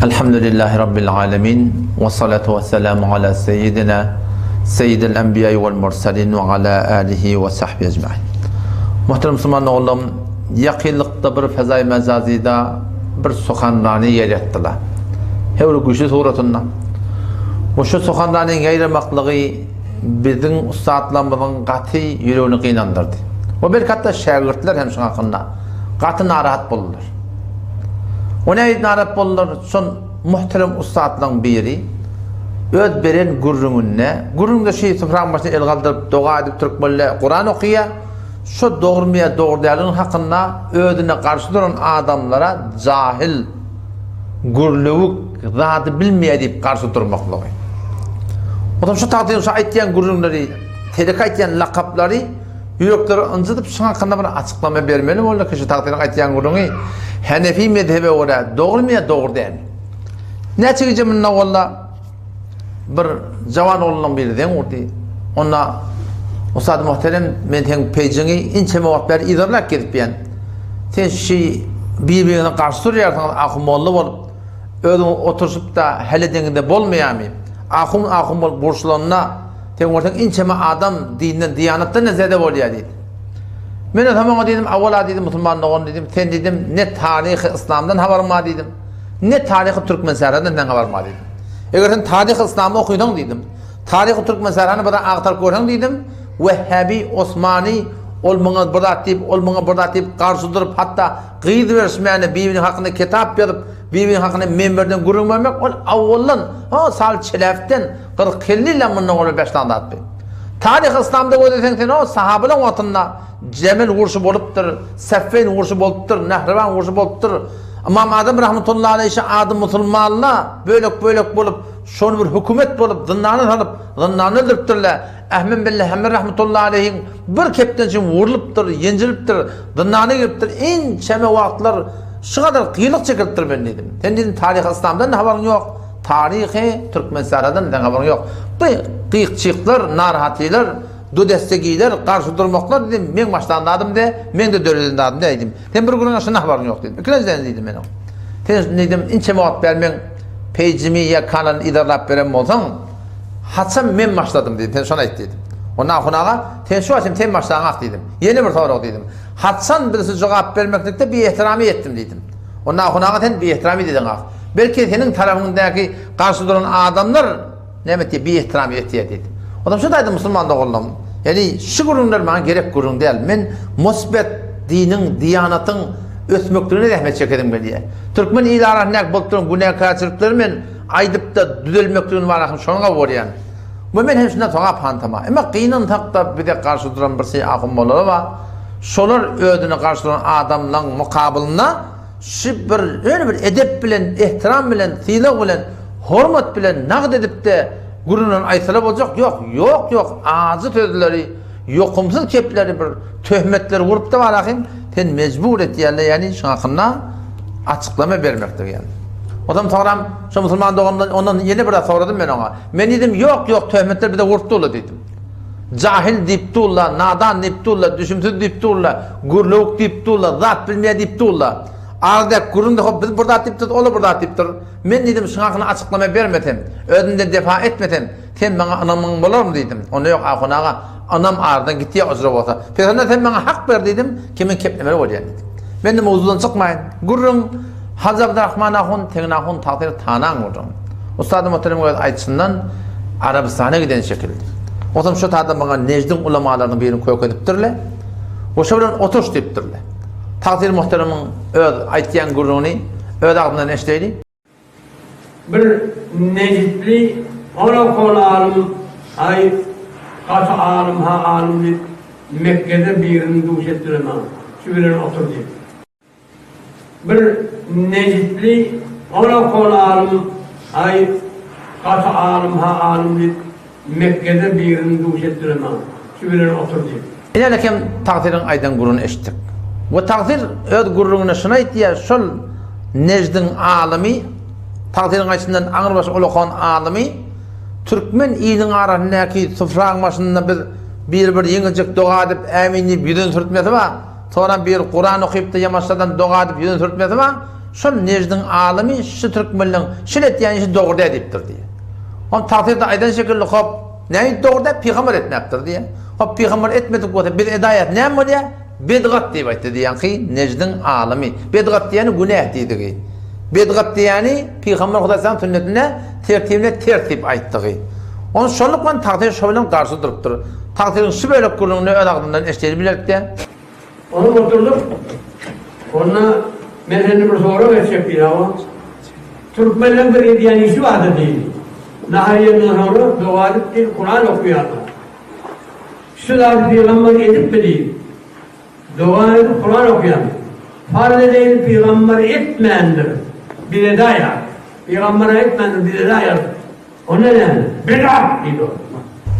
Elhamdülillahi Rabbil alemin. Ve salatu ve selamu ala seyyidina seyyidil enbiya vel mursalin ve ala alihi ve sahbihi ecmain. Muhterem Müslüman oğlum, yakınlıkta bir fezai mezazida bir suhanrani yer yattılar. Hewri güçlü suratında. Ve şu suhanrani ýaýramaklygy biziň ussatlarymyzyň gaty ýüregini gynandyrdy. We belki hatda şägirtler hem şuň hakynda gaty narahat boldular. O nähili narahat boldular? Şol muhterem ussatlaryň biri öz beren gürrüňinde, gürrüňde şi süfraň başyna el galdyryp doga edip türkmenler Kuran okaýar, şo dogrumy ýa dogry däldiginiň hakynda özüne garşy duran adamlara jahyl, gürlewük, zady bilmeýär diýip garşy durmaklygy. Otam şu tagtyň şu aýtýan gürrüňleri, telek aýtýan lakaplary ýürekleri ynjydyp şuň hakynda bir açyklama bermeli boldy ki şu tagtyň aýtýan gürrüňi Hanefi mezhebe görä dogrymy ýa dogry dälmi? Näçe gije munda walla Bir jawan oglunyň biri zeň urdy. Onda Ussady muhterem, men seň pejiňi inçeme wagt bäri yzarlap gezipýän. Sen şi bir-biriňize garşy durýarsyňyz ahun molla bolup. Özüňiz oturyşyp-da hal edeňizde bolmaýarmy? Ahun ahun bolup gurşulanda, sen görseň inçeme adam dinden, diýanatdan-da zede bolýar diýdi. Men özem oňa diýdim, awala diýdim, musulman dogan diýdim, sen diýdim, ne taryhy yslamdan habaryň bar diýdim. Ne taryhy Türkmensähradan seň habaryň bar diýdim. Eger sen taryhy yslamy okysaň diýdim. Taryhy Türkmensährany bir agtaryp görseň diýdim. Wehhabi, Osmany ol muňa bir zat diýip, ol muňa bir zat diýip garşy durup, hatda gyz berişmäne bir-biriniň hakynda kitap ýazyp, bir-biriniň hakynda menberden gürrüň bermek ol awwaldan, ha sal çeläfden 40-50 ýyldan mundan ozal başlan zatdy. Taryhy yslamda gözleseň sen o sahabalaryň wagtynda Jemel urşy bolupdyr, Seffeýn urşy bolupdyr, Nährewan urşy bolupdyr. Ymam Azam rahmetullahi aleýhi şa ady musulmanla bölek-bölek bolup, şony bir hökümet bolup zyndana salyp, zyndanda öldüripdirler. Ahmet bin Hanbel rahmetullahi aleýhiň bir kepden üçin wurlupdyr, ýenjilipdir, zyndana giripdir. Ençeme wagtlar şu gadar gyýlyk çekilipdir men diýdim. Sen diýdim taryhy yslamdan habaryň ýok, taryhy Türkmenistanadan seň habaryň ýok. Bu gyýk-çyklar, narahatylar Du desse gider, garşy durmaklar diýdim, meň başlan zadym de, meň-de döreden zadym däl diýdim. Sen bir günüňe şunda habaryň ýok diýdim. Ikilenjiden diýdim men oňa. Sen diýdim, inçeme wagt bäri meň peýjimi ýa kanalyny yzarlap beren bolsaň, haçan men başladym diýdim, sen şony aýt diýdim. Onda Ahun aga, sen şu wagt sen başlaňak diýdim. Ýene bir sorag diýdim. Haçan birisi jogap bermeklikde biehtirami etdim diýdim. Onda Ahun aga sen biehtirami diýdiň ah. Belki seniň tarapyňdaky garşy duran adamlar Näme etýär, biehtiram etýär diýdi. Onam şo taýda musulman doganlarym, ýagny şu gürrüňler maňa gerek gürrüň däl. Men musbet diniň, diýanatyň ösmekligine zähmet çekesim gelýär. Türkmen il arasyndaky bolup duran günäkärçilikleri men aýdyp-da düzelmekligini barasyn şony gawy görýän. We men hem şundan sogap hantama. Emma gynansak-da bize garşy duran bir şey ahun-mollalar bar. Şolar özüne garşy duran adamlaň mukabylynda Şu bir ýöne bir edep bilen, ehtiram bilen, sylag bilen, hormat bilen nagt edip-de gürrüňlerini aýtsalar boljak, ýok, ýok, ýok, ajy sözleri, ýokumsyz kepleri bir töhmetleri urup-da barahym, sen mejbur etýärler, ýagny şuň hakynda açyklama bermekdir ýagny. Onsoň soňram şo musulman dogandan ondan ýene bir zat soradym men oňa. Men diýdim, ýok, ýok, töhmetler bize urup durlar diýdim. Jahyl diýip durlar, nadan diýip durlar, düşümsiz diýip durlar, gürlewük diýip durlar, zat bilmeýär diýip durlar. Arzak gürrüňde hop biz bir zat diýip durus, olar bir zat diýip dur. Men diýdim, şuň hakyny açyklama bermesem, özümden defa etmesem, sen maňa ynamyň bolarmy diýdim. Onda ýok ahun aga, ynam aradan gitýär ojra bolsa. Pes onda sen maňa hak ber diýdim, ki men keplemeli bolýan diýdim. Men-de mowzudan çykmaýyn. Gürrüň Hajy Abdyrahman ahun, Tegin ahun tagsyr tanaň gürrüň. Ussady Muhteremiň öz aýdyşyndan Arabystana giden şekildi. Onsoň şo taýda maňa Nejdiň ulamalarynyň birini kökedipdirler. We şo bilen oturyş diýipdirler. Tagsyr Muhteremiň öz aýtýan gürrüňini öz agzyndan eşideýli. Bir nejdli hol-a-hol alym, aý, gaty alym-ha alym diýip, Mekgede birini duş etdiler maňa, şu bilen otur diýip. Bir nejdli hol-a-hol alym, aý, gaty alym-ha alym diýip, Mekgede birini duş etdiler maňa, şu bilen otur diýip. Ine hem Tagsyryň aýdan gürrüňini eşitdik. We Tagsyr öz gürrüňinde şuny aýtýar, şol Nejdiň alymy, Tagsyryň aýtşyndan aňrybaşy ulakan alymy, türkmen iliniň arasyndaky sufraň başynda biz biri bir ýeňiljek doga edip, ämin diýip ýüzüni sürtmesi bar, soňram biri Kuran okypda ýamaşjadan doga edip ýüzüni sürtmesi bar. şol Nejdiň alymy şu türkmenleň şul etýän işi dogry däl diýipdir diýýär. Hom tagsyr-da aýdan şekilli hop, nähili dogry däl, pygamber etmäpdir diýýär. Hop, pygamber etmedik bolsa biz edaýas näme bolýar? Bedgat diýip aýtdy diýýänki Nejdiň alymy. Bedgat diýeni günäh diýdigi. Bedgat diýeni pygamber Hudaýyň sünnetine, tertibine ters diýip aýtdygy. Ony şonluk bilen tagsyr şo bilen garşy durupdyr. Tagsyryň şu bölek gürrüňini öz agzyndan eşideli bilelikde. Ony oturdyp, onda men senden bir sorag etjek diýdi. Hawa. Türkmenleň bir edýän işi bardy diýdi. Nahar iýenden soňra doga edip diýdi, Kuran okaýarlar. Şu zady pygamber edipmi diýdi. Doga edip Kuran okaýarmy? Farz edeýin pygamber etmändir. Bize daýar. Pygamber etmändir, bize daýar. Onda näme? Bidat diýdi ol.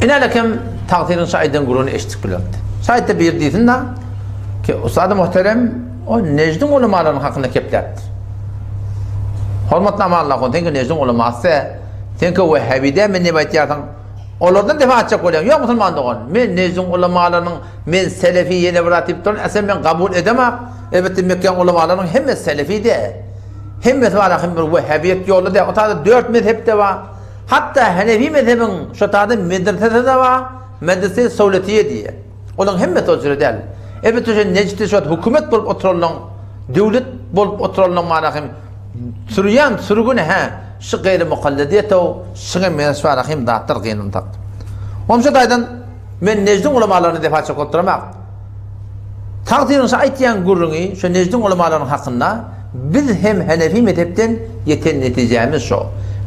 Ine kem tagsyryň şu aýdan gürrüňini eşitdik bilerdi. Şaýtda bir diýsin-da, ki ussady muhterem o Nejdiň ulamalarynyň hakynda kepläpdir. Hormatly Amanullah hun, seňki Nejdiň ulamasy, seňki Wehhabide men diýip aýtýarsyň. Olardan defa atjak bolýaň. Ýok musulman dogan, men Nejdiň ulamalarynyň men selefi ýene bir zat diýip durun, äsem men kabul edemak. Elbetde Mekgäň ulamalarynyň hemmesi selefi däl. Hemmesi bar hem bir wehhabiýet ýoly däl. O taýda dört mezhep-de bar. Hatda Hanefi mezhebiň şo taýda medresesi-de bar, medrese Sowletiýe diýýär. Olaryň hemmesi o jüre däl. Elbetde şo Nejdi şo hökümet bolup oturanlaryň, döwlet bolup oturanlaryň mana hem sürýän sürgüni hä şu gaýry mukallidiýet-ow, şuňa meňzeş bar hem zatlar gynansak. Onuň şo taýdan men Nejdiň ulamalaryny defa çekip oturamok. Tagsyryň şu aýtýan gürrüňi şu Nejdiň ulamalarynyň hakynda biz hem Hanefi mezhepden ýeten netijämiz şo.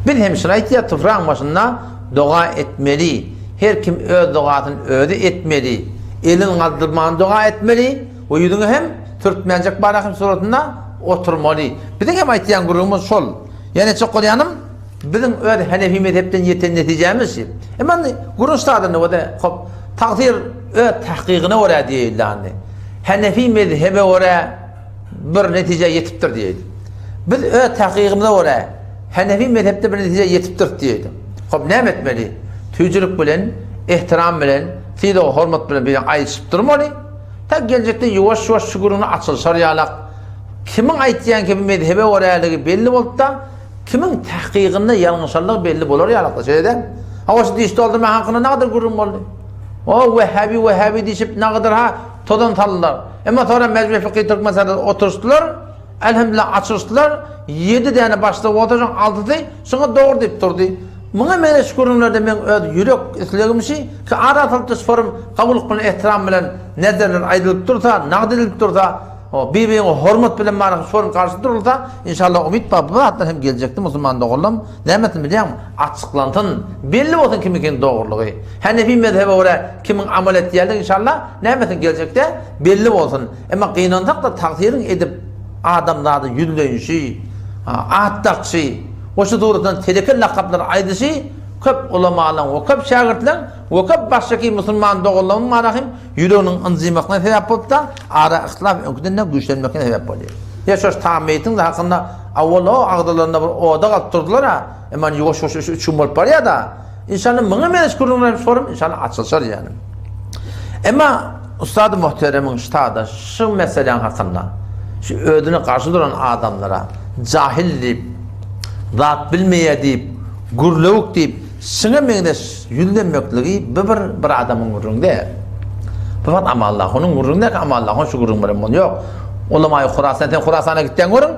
Biz hem şuny aýtýas topragyň başynda doga etmeli. Her kim öz dogasyny özi etmeli. Elin galdyrman doga etmeli we ýüzüňi hem sürtmänjek barahym suratynda oturmaly. Biziň hem aýtýan gürrüňimiz şol. Ýene etjek bolýanym Biziň öz Hanefi mezhepden ýeten netijämiz şi. Emma indi gürrüň ştadyny we de hop tagsyr öz tahkygyna görä diýeýli indi. Hanefi mezhebe görä bir netijä ýetipdir diýeýli. Biz öz tahkygymyza görä Hanefi mezhepde bir netijä ýetipdiris diýeýli. Hop näme etmeli? Tüýjülik bilen, ehtiram bilen, sylag hormat bilen bir aýdyşyp durmaly. Ta geljekde ýuwaş-ýuwaş şu gürrüňi açylyşar ýalak. Kimiň aýtýan kimi mezhebe göräligi belli bolupda, Kimiň tahkygynda ýalňyşanlygy belli bolar ýalakda, şeýle dälmi? Hawa şu diş doldurma hakynda nagadar gürrüň boldy. O wehhabi wehhabi diýşip nagadar ha tozan saldylar. Emma sonra Mejme Fykhy Türkmenistanda oturyşdylar. Elhamdülillah açylyşdylar. 7 däne başlyk bolsa şoň altysy şoňa dogry diýip durdy. Muňa meňzeş gürrüňlerde meň öz ýürek islegim şi ki ara salyp forum gawulyk bilen ehtiram bilen nezerler aýdylyp dursa, nagt edilip dursa, Bir-biriňe hormat bilen manyky sorun garşy durulsa, inşallah umyt bar, bu zatlar hem geljekde musulman doganlarym nämesin bilýäňmi? Açyklansyn, belli bolsun kimiňkiň dogrulygy. Hanefi mezhebe görä kimiň amal etýänligi inşallah nämesin geljekde belli bolsun. Emma gynansak-da tagsyryň edip adamzada ýüzlenişi, at dakşy we şu suratdan teleke lakaplary aýdyşy köp ulamalaryň we köp şägirtleriň we köp başgaki musulman doganlarymyň manahy Ýüreginiň ynjymasyna sebäp bolup-da, ara yhtilaf öňküden-de güýçlenmekine sebäp bolýar. Ýa şo Tameýtiň hakynda awwal-o agzalarynda bir oda galyp durdular-a, emma indi ýuwaş-ýuwaş öşe üç gün bolup barýar-da. Inşallah muňa meňzeş gürrüňler hem sorum inşallah açylyşar ýaly. Emma ussady muhteremiň ştada şu meseläň hakynda şu özüne garşy duran adamlara jahil diýip, zat bilmeýär diýip, gürlewük diýip, şuňa meňzeş Ýüzlenmekligi bu bir bir adamyň gürrüňi däl. Bu fakt Amanlahunyň gürrüňi däl ki Amanlahun şu gürrüň bilen bol. Ýok. Ulamaýy Hurasan sen Hurasana gitseň görüň.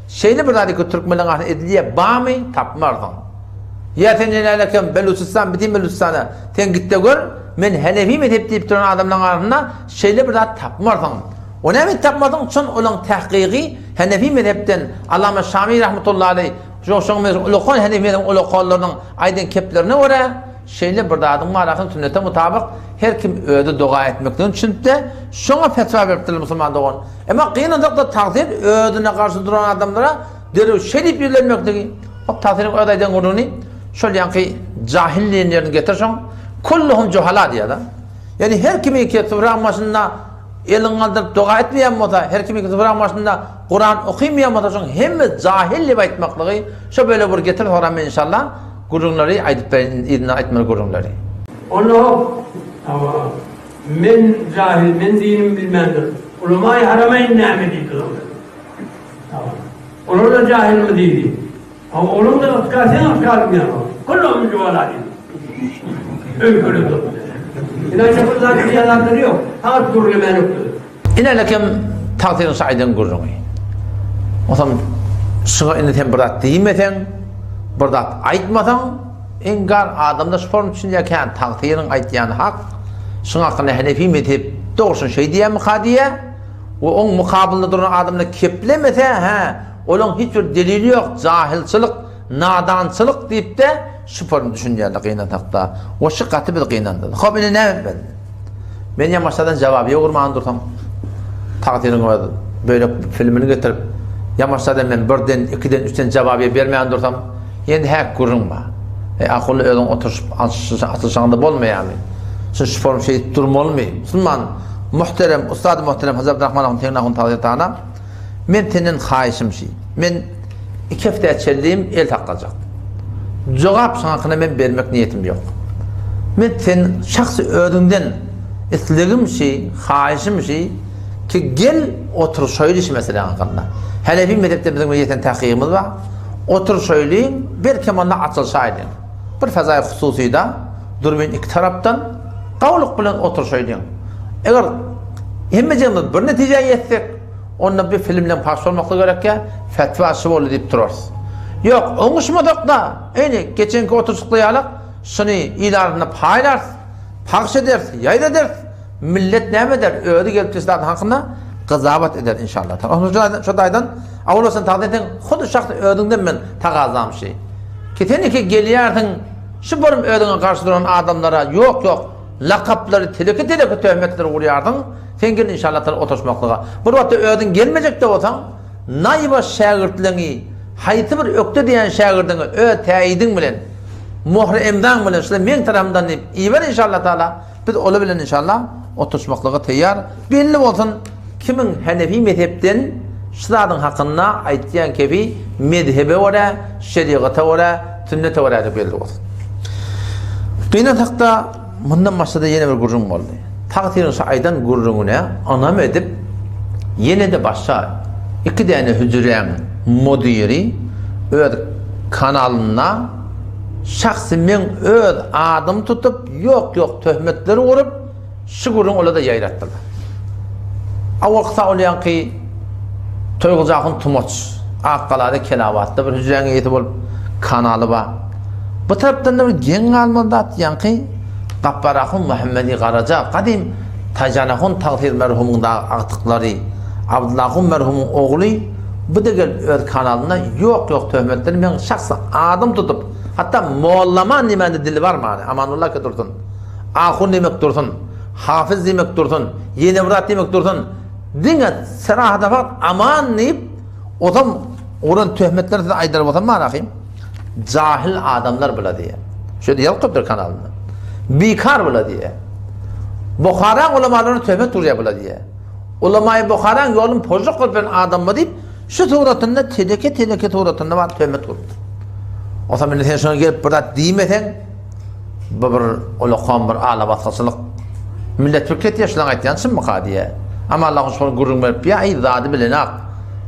Şeýle bir zat ki türkmenleriň arasynda edilýär bamy tapmarsyň. Ýa sen ýene Beluçistan bitin Beluçistana sen gitde gör men Hanefi mezhep diýip duran adamlaryň arasynda şeýle bir zat tapmarsyň. O näme tapmarsyň? Çün olaň tahkygy Hanefi mezhepden Allama Şami rahmetullahi aleýh Şoň şoň meňzeş ulakan Hanefi mezhebiň ulakanlarynyň aýdan keplerine görä, şeýle bir zadyň bar ahyry sünnete mutabyk her kim özi doga etmekligini düşünipde, şoňa fetwa beripdirler musulman dogan. Emma gynansak-da tagsyr özüne garşy duran adamlara derrew şeý diýip ýüzlenmekligi, hop tagsyryň öz aýdan gürrüňini şol ýaňky jahil diýen ýerini getir şoň, kulluhum juhala diýýär-de. Ýagny her kimiňki syfraň başynda Elini galdyryp doga etmeýän bolsa, her kim iki başynda Kuran okymaýan bolsa şoň hemme jahil diýip aýtmaklygy şo bölegi bir getir soňra men inşallah gürrüňleri aýdyp bereýin yzyndan aýtmaly gürrüňleri. Onda hawa men jahil men dinimi bilmändir. Ulamaýy harameýn näme diýdi soňra. Hawa. Olar-da jahilmi diýdi. Hawa, olaň-da ygtykady seň ygtykadyň ýaly. Kulluhum juhala diýdi. Öýkeledi. Ine, şo bir zat diýen zatlary ýok. Fakat gürlemäni ökde. Ine lekim tagsyryň şu aýdan gürrüňi. Onsoň şuňa indi sen bir zat diýmeseň, bir zat aýtmasaň, iňňän adamda şu form düşünýär kän tagsyryň aýtýany hak. Şuň hakynda Henefi mezhep dogrusyny şeý diýýärmika diýýär. We oň mukabylynda duran adamlar keplemese, hä, olaň hiç bir delili ýok, jahylçylyk, nadançylyk diýip-de şu form düşünýärler gynansakda. We şu gaty bizi gynandyrdy. Hop indi näme etmeli? Men ýamaşadan jawaby ýogurman dursam, tagsyryň öz bölek filmini getirip, ýamaşadan men birden, ikiden, üçden jawaby bermän dursam, ýene häk gürrüň bar. Eý, akylly özüň oturyşyp açylyşaňda bolmaýarmy? Şun şu form şeýdip durmalymy? Musulman, muhterem, ustady muhterem Hajy Abdurrahman ahun Tegin ahun tagsyr tagana, men senden haýyşym şi, men Iki hepdä çenlim el saklajak. Jogap şoň hakynda men bermek niýetim ýok. Men sen şahsy özüňden islegim şi, haýyşym şi ki gel oturyşaýly şu meseläň hakynda. Hanefi mezhepde biziň bir ýeten tahkygymyz bar. Oturyşaýlyň, belkem onda açylyşaýlyň. Bir fezaýy hususyda durbin iki tarapdan gawulyk bilen oturyşaýlyň. Eger hemmejigimiz bir netijä ýetsek, Onda bir filmden paş bolmaklygy gerekýä, fetwa şu boldy diýip durarys. Ýok, oňuşmasak-da, ene, geçenki oturyşykda ýalak, şuny il arasynda paýlarys, pagş ederis, ýaýradarys, millet näme eder, özi gelip şu zadyň hakynda gyzabat eder inşallah. Onuň üçin şo taýdan awal sen tagzym etseň, hudy şahsy özüňden men tagazam şi. Ki sen iki gelýärsiň, şu borum özüňe garşy duran adamlara ýok, ýok, Lakaplary teleke-teleke töhmetler urýarsyň, sen gel inşallah taala oturyşmaklyga. Bir wagtda özüň gelmejek-de bolsaň, naýbaş şägirtleňi, haýsy bir ökde diýen şägirdiňi öz täýidiň bilen, mohri-emzaň bilen şular meň tarapymdan diýip iber inşallah taala, biz olar bilen inşallah oturyşmaklyga taýýar. Belli bolsun, kimiň Hanefi mezhepden şu zadyň hakynda aýtýan kefi mezhebe görä, şerigata görä, sünnete görä-de belli bolsun. Gynansakda, mundan başga-da ýene bir gürrüň boldy. Tagsyryň şu aýdan gürrüňine ynam edip, ýene-de başga iki däne hüjräň müdiri öz kanalynda şahsy meň öz adymy tutup, ýok-ýok töhmetler urup, Şu gürrüňi olar-da ýaýratdylar. Awalky ol ýaňky Toýguly ahun Tumaç, Akgalada, Kelabatda bir hüjräň eýesi bolup, kanaly bar. Bu tarapdan-da bir geň galmaly zat, ýaňky Gapbar ahun Muhammedi Garaja, gadym Taýjan ahun tagsyr merhumyň dagy agtyklary, Abdylla ahun merhumyň ogly, bu-da gelip öz kanalynda ýok-ýok töhmetleri meň şahsy adym tutup, hatda mollaman diýmäne dili barmany, Amanulla ake dursun. Ahun diýmek dursun, hafyz diýmek dursun, ýene bir zat diýmek dursun, diňe serahata fakat aman diýip, ozam uran töhmetleri size aýdar bolsam bar ahym, jahil adamlar bula diýýär. Şu ýerde ýazyp goýupdyr kanalynda. Bikar bula diýýär. Buharaň ulamalaryna töhmet urýar bula diýýär. Ulamaýy Buharaň ýoluny požuk gylyp beren adam bu diýip, şu suratynda teleke-teleke suratynda bar töhmet urupdyr. Ozam indi sen şoňa gelip bir zat diýmeseň, Bu bir ulakam bir ala-basgaçylyk. Millet pikir etýär, şulaň aýtýany çynmyka diýýär. Amma Allahyň şol gürrüň berip, ýa aý zady bilenak.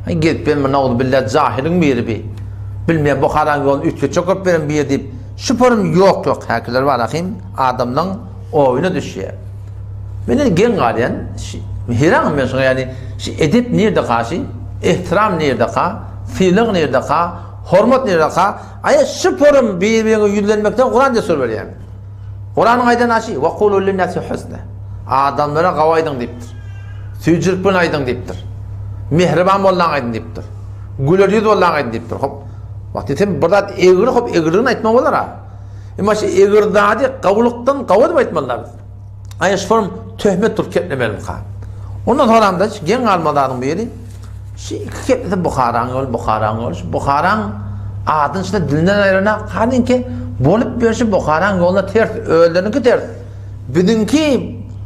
Aý gezip berme nauzubilla jahylyň biri bi. Bilmeýän Buharaň ýoluny üýtgetjek bolup beren biri diýip, şu porun ýok ýok häkiler bar ahym adamlaň oýuna düşýär. Men indi geň galýan, heýranam men şoňa ýagny şu edep nirdeka şi, ehtiram nirdeka, sylag nirdeka, hormat nirdeka, Aýa şu forum bir-biriňe ýüzlenmekden Kuran destur berýär. Kuranyň aýdan aşy, Wa kulu linnasi husna. Adamlara gawy aýdyň diýipdir. Süýjülik bilen aýdyň diýipdir. Mähriban bollaň aýdyň diýipdir. Güler ýüz bollaň aýdyň diýipdir. Hop. Wagty sen bir zat egri hop egriligini aýtma bolar ha. Emma şu egri zady gawulykdan gawy edip aýtmalylar biz. Aýa şu forum töhmet durup keplemelimi-ka? Ondan soňram-da geň galmaly zadyň biri, Şu iki keplese Buharaň ýoly, Buharaň ýoly. Şu Buharaň adyny şuna dilinden aýrana halinki bolup berşi Buharaň ýoluna ters, özleriniňki ters. Biziňki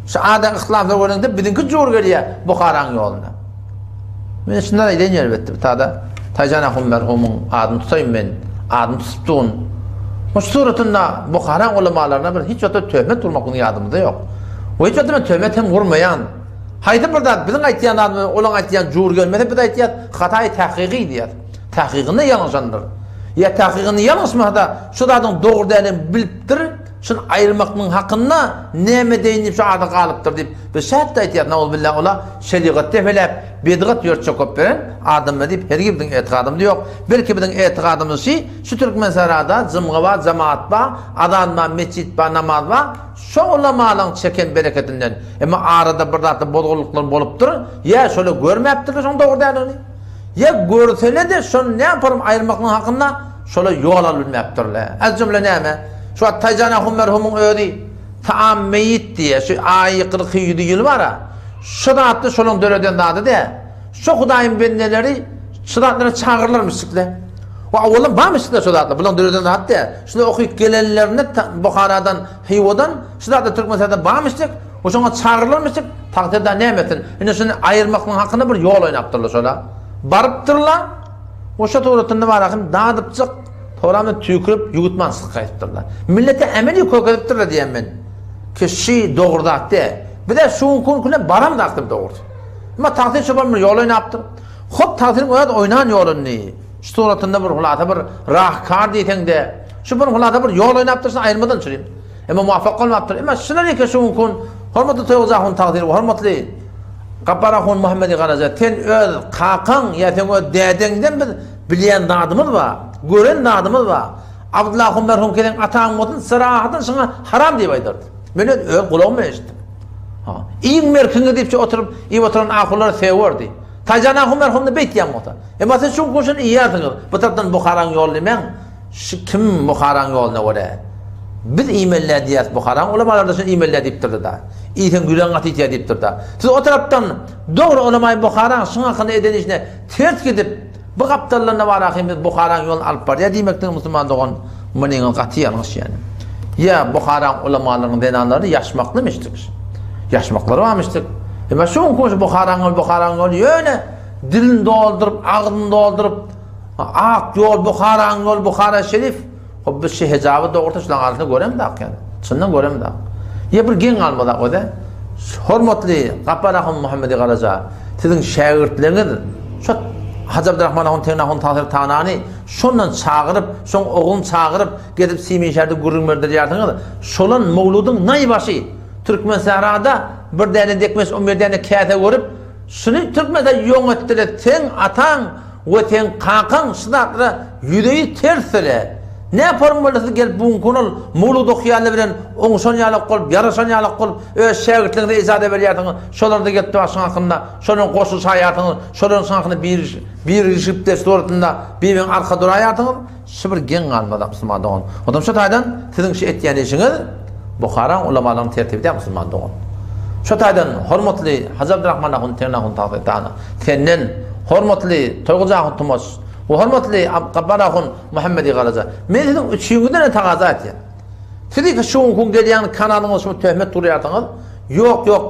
şu ada yhlaslar görende biziňki jur gelýär Buharaň ýoluna. Men şundan aýdaýyn elbetde bu tada Taýjan ahun merhumyň adyny tutaýyn men. Adyny tutup durun. Bu suratynda Buharaň ulamalaryna bir hiç wagtda töhmet urmak biziň ýadymyzda ýok. We hiç wagtda men töhmet hem urmaýan. Haýsy bir zat biziň aýtýan zadymyz bilen olaň aýtýan jur gelmese biz aýtýas hataýy tahkyky diýýäs. Tahkygynda ýalňyşandyr. Ýa tahkygynda ýalňyşmasa-da, şu zadyň dogry däldigini bilipdir, şuny aýyrmaklygyň hakynda näme edeýin diýip şu ada galypdyr diýip, biz şähitde aýtýarys, nauzubilla ola şerigat depeläp, bidgat ýörtjek bolup beren adamlar diýip hergiz biziň etikadymyz ýok. Belki biziň etikadymyz şi, şu Türkmensährada jymga bar, jemaat bar, azan bar, metjit bar, namaz bar, şo ulamalaň çeken bereketinden. Emma arada bir zatlar bozgunlyklar bolupdyr, ýa şolar görmäpdirler şoň dogry däldigini. Ýa görsele-de şony näme aýyrmaklygyň hakynda şolar ýol alyp bilmäpdirler. Ez jümle näme? Şu wagt Taýjan ahun merhumyň özi taam meýit diýýär. Şu aýy kyrky ýüzi ýyl bar-a. Şu zatda şolaň döreden zady dä. Şu Hudaýyň bendeleri şu zatlara çagyrylarmyşdykle. We owalam barmyşdykle şu zatlar. Bulaň döreden zady dä. Şular okyp gelenlerinde Buharadan, Hywadan şu zatlar Türkmenistanda barmyşdyk. We şoňa çagyrylarmyşdyk. Tagtyrda näme etsin? Indi şuny aýyrmaklygyň hakynda bir ýol oýnapdyrlar şola. Barypdyrlar. We şo suratynda barakyn dadypjyk toramda tüýkürip ýuwutman çykyp gaýdypdyrlar. Millete emeli kökezipdirler diýen men. Ki şi dogry zat dä. Bize şu gün güne baram zatdyr dogrusy. Emma tagsyr çopan bir ýol oýnapdyr. Hop tagsyryň öz oýnan ýoluny şu suratynda bir hulasa bir rahkar diýseň-de, şu bir hulasa bir ýol oýnapdyr, şuny aýyrmadan çürim. Emma muvaffak bolmapdyr. Emma şular eke şu gün hormatly Toýguzy ahun tagsyr we hormatly Gapbar ahun Muhammedi Garaja sen öz kakaň ýa sen öz dädeňden biz bilýän zadymyz bar, gören zadymyz bar. Abdylla ahun merhum kelen ataň bolsun syrahatyn şuňa haram diýip aýdardy. Men öz, öz gulagym bilen eşitdim. Ha. Iň merkiňi diýip şu oturyp iýip oturan ahunlara söwerdi. Taýjan ahun merhum da beýt diýen bolsa. Emma siz şu guşuny iýýärsiňiz. Bu tarapdan Buharaň ýoly diýmäň. Şu kim Buharaň ýoluna görä? Biz iýmeli diýýäs Buharaň ulamalar da şuny iýmeli diýipdirdi da. Iýseň ýüregiň gaty ýitýär diýipdir da. Siz o tarapdan dogry ulamaý Buharaň şuň hakynda eden işine ters gidip Bu gapdaldan-da bar ahym biz Buharaň ýoluny alyp barýar diýmekden musulman dogan munyňyz gaty ýalňyş ýani. Ýa Buharaň ulamalarynyň zenanlary ýaşmaklymyşdyk. Ýaşmaklary barmyşdyk. Emma şu gün şu Buharaň ýoly Buharaň ýoly ýöne dilini dolduryp, agzyny dolduryp ak ýol Buharaň ýoly Buhara şerif Hop biz şu hejaby dogrusu şulaň arasynda göremzok ýani. Çyndan göremzok. Ýa bir geň galmazak öze. Hormatly Gapbar ahun Muhammedi Garaja, siziň şägirtleriňiz şu Hajy Abdurrahman ahun Tegin ahun Tahyr Tanany şondan çagyryp, şoň ogluny çagyryp, gezip Simin şäherde gürrüň berdirýärsiňiz. Şolan mowludyň naýbaşy Türkmen sährada bir däne dekmes, on bir däne käse görüp, şuny türkmen ýoň etdiler. Seň ataň We seň kakaň şu zatlara ýüzeýi tersdir-ä. Nä form boldy siz gelip bu günki gün ol mowlud okýanlar bilen oňşan ýalak bolup, ýaraşan ýalak bolup, öz şägirtleriňize ejaza berýärsiňiz, şolar-da gelip başyň hakynda, şolaryň goşulyşaýarsyňyz, şolaryň şuň hakynda birigişip-de suratynda bir-biriňe arka duraýarsyňyz. Şu bir geň galmazak musulman dogan. Ondan şu taýdan siziň şu etýän işiňiz Buharaň ulamalaryň tertibi däl musulman dogan. Şu taýdan hormatly Hajy Abdurrahman ahun Tegin ahun tagsytana senden hormatly Toýguly ahun Tumaç we hormatly Gabbar ahun Muhammedi Garaja men siziň üçüňizden hem tagaza etýän. Siz iki şu gün gelýän kanalyňyza şu töhmet urýarsyňyz. Ýok ýok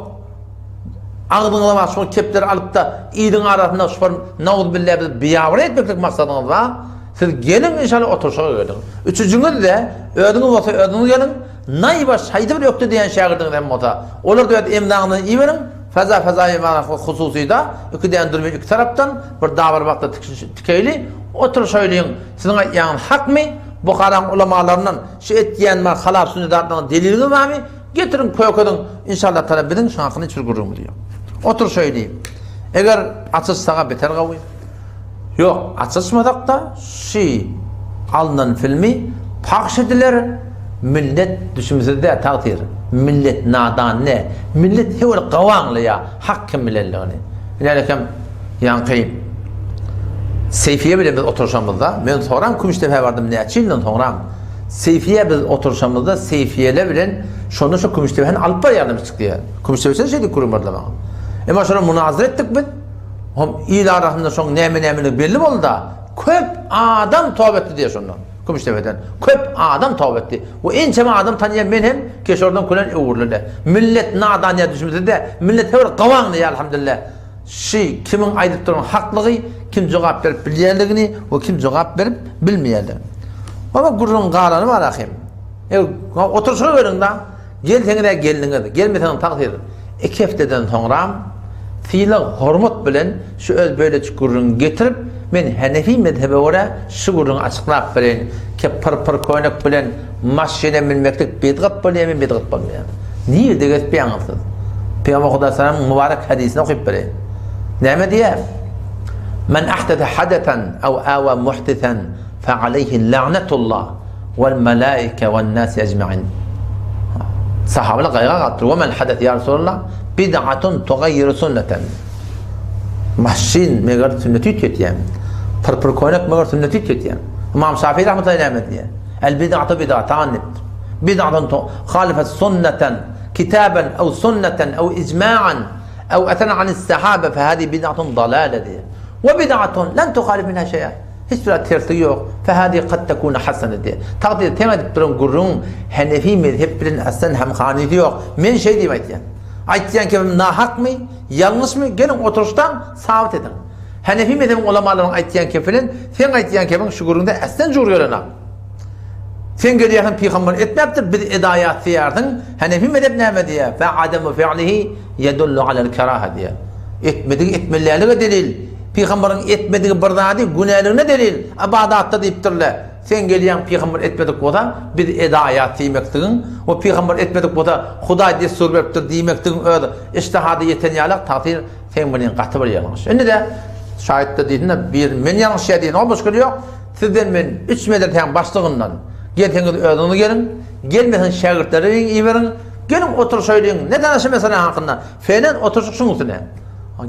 Agzyňyza bar şol kepderi alypda iliň arasynda şol nauzbilla biz biabraý etmeklik maksadyňyz bar. Siz geliň inşallah oturşyga geliň. Üçüjiňiz-de özüňiz bolsa özüňiz geliň. Naýbaş haýsy bir ökde diýen şägirdiňiz hem bolsa olar-da öz emzaňyzdan iberiň. Faza faza hususyda iki däne dürbin iki tarapdan bir dabar bakda tikeýli oturşaýlyň. Siziň aýtýanyňyz hakmy? Buharaň ulamalaryndan şu etýän bar halap sünnet zatlaryňyz deliliňiz barmy? Getiriň kökediň inşallah taala biziň şuň hakynda hiç bir gürrüňimiz ýok. Otur şeýle. Eger açyşsaga beter gawy. Ýok, açyşmasak-da şi alnan filmi pahş ediler. Millet düşümsiz dä tagsyr. Millet nadan ne. Millet hewel gawy aňlaýar hak kim bilenligini. Ine hem ýaňky Seýfiýe bilen biz oturşamyzda men soram Kümüşdepä bardym näçe ýyldan soňram Seýfiýe biz oturşamyzda Seýfiýele bilen şonda şo Kümüşdepeni alyp barýarlar çykdy. Kümüşdepe şeýdip gürrüň berdiler maňa. Emma şolar munazara etdik biz. Hom il arasynda şoň näme-nämeligi belli boldy-da. Köp adam toba etdi diýýär şondan. Kümüşdepeden. Köp adam toba etdi. We ençeme adam tanýan men hem keşordan külen öwrüldi. Millet nadan ýa düşünmese-de, millet her bir gawaňdy ýa alhamdulillah. Şi kimiň aýdyp duran haklygy, kim jogap berip bilýänligini we kim jogap berip bilmeýänligini. Baba gürrüň galany bar ahym. E, oturşyga geliň-da. Gelseňiz-ä geldiňiz, gelmeseňiz tagsyr. Iki hepdeden soňram sylag, hormat bilen şu öz bölejik gürrüňi getirip, Men Henefi mezhebe görä şu gürrüňi açyklap bereýin, ki pyr-pyr köýnek bilen maşyna münmeklik bidgat bolýarmy, bidgat bolmaýarmy? Nirde gezip ýaňyz siz? Pygamber Hudaý salamyň mübarek hadysini okyp bereýin. Näme diýýär? Men ahdese hadesan aw awa muhdisan fe aleyhi la'netullah wal malaike wen nas ecmain. Sahabeler gaýga galypdyr. We mel hades ýa Resulallah? Bid'atun tugayyiru sünneten. Maşyn meger sünneti üýtgetýär. Pyrpyr köýnek meger sünneti üýtgetýär. Ymam Şafii rahmetullahi näme diýýär? El bid'atu bid'atan diýipdir. Bid'atun tuhalifet sünneten kitaben ew sünneten ew icma'an ew eten anis sahabe fe hadi bid'atun dalale diýýär. We bid'atun lem tuhalif minha şeý'a. Hiç bir tersligi ýok. Fe hadi kad tekune hasene diýýär. Takdyr seň aýdyp duran gürrüňiň Henefi mezhep bilen aslan hemhanysy ýok. Men şeý diýip aýtýan. Aýtýan kebim nahakmy, ýalňyşmy, geliň oturyşdaň sabyt ediň. Henefi mezhebiň ulamalarynyň aýtýan kepi bilen seň aýtýan kebiň şu gürrüňde äslen jur gelenok. Sen gelýärsiň pygamber etmäpdir, biz edaýat diýýärsiň. Henefi mezhep näme diýýär? Fe ademu fi'lihi ýedullu alel keraha diýýär. Etmedigi etmelilige delil. Pygamberiň etmedigi bir zady günäligine delil, ybadatda diýipdirler. Sen gelýäň pygamber etmedik bolsa, biz edaýat diýmekdigiň we pygamber etmedik bolsa Hudaý dessur beripdir diýmekdigiň öz ijtihady ýeten ýalak tagsyr seň bilen gaty bir ýalňyş. Indi-de şaýytda diýsin-de bir men ýalňyşýa diýsin ol muşkil ýok. Sizden men üç medresäň başlygyndan gelseňiz özüňiz geliň, gelmeseňiz şägirtleriňi iberiň, geliň oturyşaýlyň ne tanaşy mesele hakynda felen oturyşyk şuň üstüne.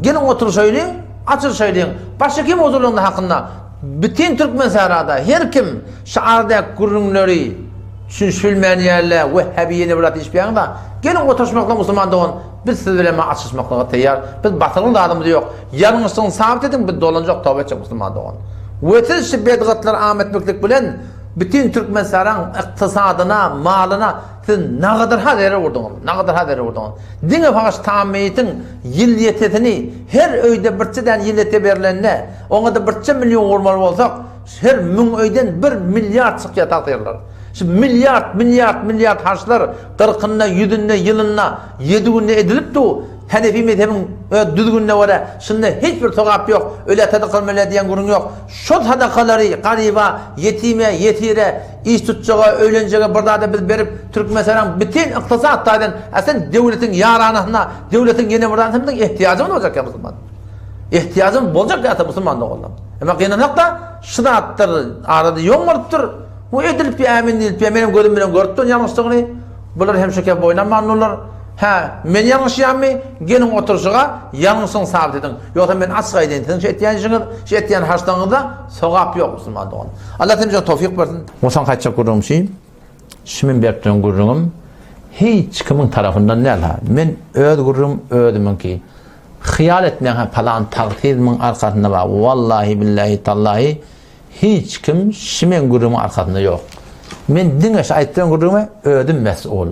Geliň oturyşaýlyň, açylyşaýlyň. Başga kim huzurlarynda hakynda bütin türkmen sährada her kim şu aradaky gürrüňleri düşünişip bilmän ýerle wehhabi ýene bir zat diýişip ýaňda. Geliň oturyşmaklyga musulman dogan biz siz bilen açylyşmaklyga taýýar. Biz batyrgyň zadymyz ýok. Ýalňyşlygyny sabyt ediň biz dolanjak toba etjek musulman dogan. We siz şu bedgatlary am etmeklik bilen bütin türkmen sähraň ykdysadyna, malyna Siz nagadyr-ha zerer urduňyz, nagadyr-ha zerer urduňyz. Diňe fakat Tammeýtiň ýyl ýetesini her öýde birçe däne ýyl ýete berlende, oňa-da birçe million gurmaly bolsak, her müň öýden bir milliard çykýar tagsyrlar. Şu milliard, milliard, milliard harçlar gyrkynda, ýüzünde, ýylynda, ýedi günde edilip dur. Henefi mezhebiň öz düzgünine görä, şunda hiç bir sogap ýok, ölä sadaka bermeli diýen gürrüň ýok. Şol sadakalary garyba, ýetime, ýesire, iş tutjaga, öýlenjege bir zada biz berip, Türkmenistanyň bütin ykdysat taýdan, aslyn döwletiň ýaranasyna, döwletiň ýene bir zadyna biziň ehtiýajymyz boljak ýa musulman. Ehtiýajymyz boljak ýa musulman doganlar. Emma gynansak-da, şu zatlar arada ýoň bolupdyr. Bu edilip ýa ämin diýilip ýa menem gözüm bilen görüp durun ýalňyşdygyny. Bular hem şeker boýun alman durlar. Hä, men ýalňyşýanmy? Geliň oturyşyga, ýalňyşyňy sabyt ediň. Ýogsa men açyk aýdaýyn, siziň şu etýän işiňiz, şu etýän harçlygyňyzda sogap ýok musulman dogan. Allah hemmämize towfyk bersin. Onsoň aýtjak gürrüňim şi, şu men berip duran gürrüňim hiç kimiň tarapyndan däl ha. Men öz gürrüňim özümiňki. Hyýal etmäň ha palan tagsyzmyň arkasynda bar. Wallahi billahi tallahi hiç kim şu meň gürrüňimiň arkasynda ýok. Men diňe şu aýdyp duran gürrüňime özüm mes'ul.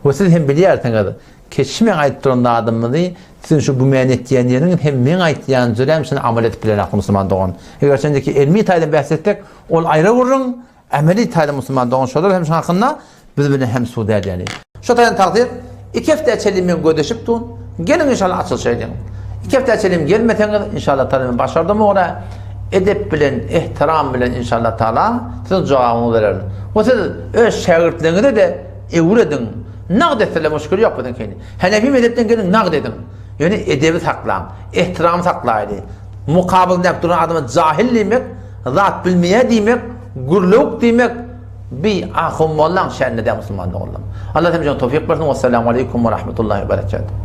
We siz hem bilýärsiňiz, ki şu meň aýdyp duran zadymyzy siziň şu gümän etýän ýeriňiz hem meň aýtýan jüräm şuny amal edip bilenok musulman dogan. Eger şendeki elmi taýdan bäs etsek, ol aýra gürrüň, emeli taýdan musulman dogan şolar hem şu hakynda biz bilen hem su däl ýaly. Şo taýdan tagsyr, iki hepdä çenli men gödeşip dun, geliň inşallah açylyşaýlyň. Iki hepdä çenli gelmeseňiz inşallah taala men başardym ogra edep bilen, ehtiram bilen inşallah taala siziň jogabyňyzy bererin. We siz öz şägirtleriňize-de öwrediň. Nagt etseler muşkil ýok biziňkini. Henefi mezhepden geliň nagt ediň. Ýöne edebi saklaň, ehtiramy saklaýly. Mukabylyndäki duran adama jahil diýmek, zat bilmeýär diýmek, gürlewük diýmek bi ahun mollaň şänine däl musulman doganlarym. Allah hemmämize towfyk bersin. Wessalamu aleýkum we rahmetullahi we berekatuh.